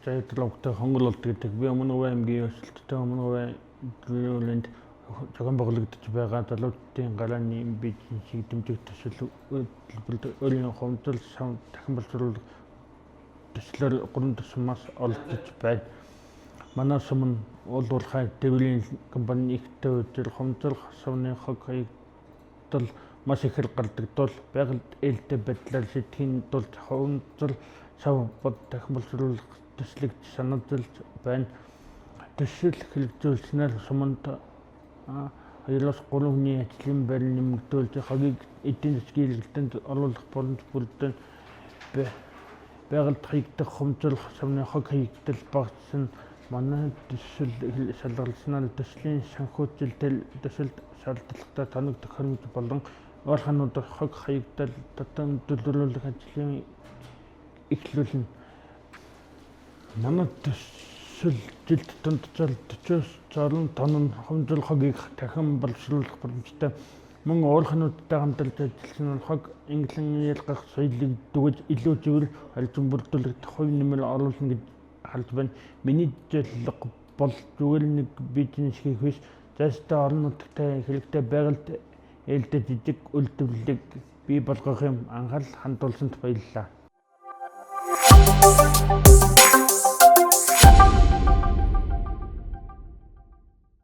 Заяатлавгта хонгололт гэдэг би Өмнө аймгийн өрсөлдөлтөй Өмнө төлөөлөнд зохион байгуулагдаж байгаа залуучдын гарааны бизнесийг дэмжих төсөл төлбөрт өөрийн хувьд сав дахин боловсруулах төслөөр 3 тусмаас оролцож байна. Манай сум нь уулуулахай тээврийн компани ихтэй үжил хомцол хасвны хог хаягдал маш ихээр гардаг тул байгальд ээлтэй байдлаар шийдэхийн тулд хомцол сав бод дахин боловсруулах төслийг санаачилж байна. Төсөл хэрэгжүүлснээр суманд 2-3 хүний ажлын байр нэмэгдүүлж, хогийг эдийн засгийн эргэлтэнд оруулах боломж бүрдэн. Байгальд хаягдах хомцол савны хог хаягдал багассан. Манай төсөл шалгалснаар төслийн санхүүжилтэл төсөлд шаардлагатай тоног төхөөрөмж болон уурхаануудад хог хаягдал татан төлөөлөх ажлын эхлүүлнэ. Манай төсөл жилд дунджаар 40-60 тонн хомзол хогийг дахин боловсруулах боломжтой. Мөн уурхануудтай хамтарч ажилласан нь хог инглэн ялгах соёлыг түгэж илүү зөвөр арилжин бүрдүүлэх хувь нэмэр оруулна гэж харж байна. Миний зорилго бол зүгээр нэг бизнес хийх биш, зайстай орон нутагтай хэрэгтэй байгальд ээлтэй жижиг үйлдвэрлэлийг бий болгох юм. Анхаарал хандуулсанд баярлалаа.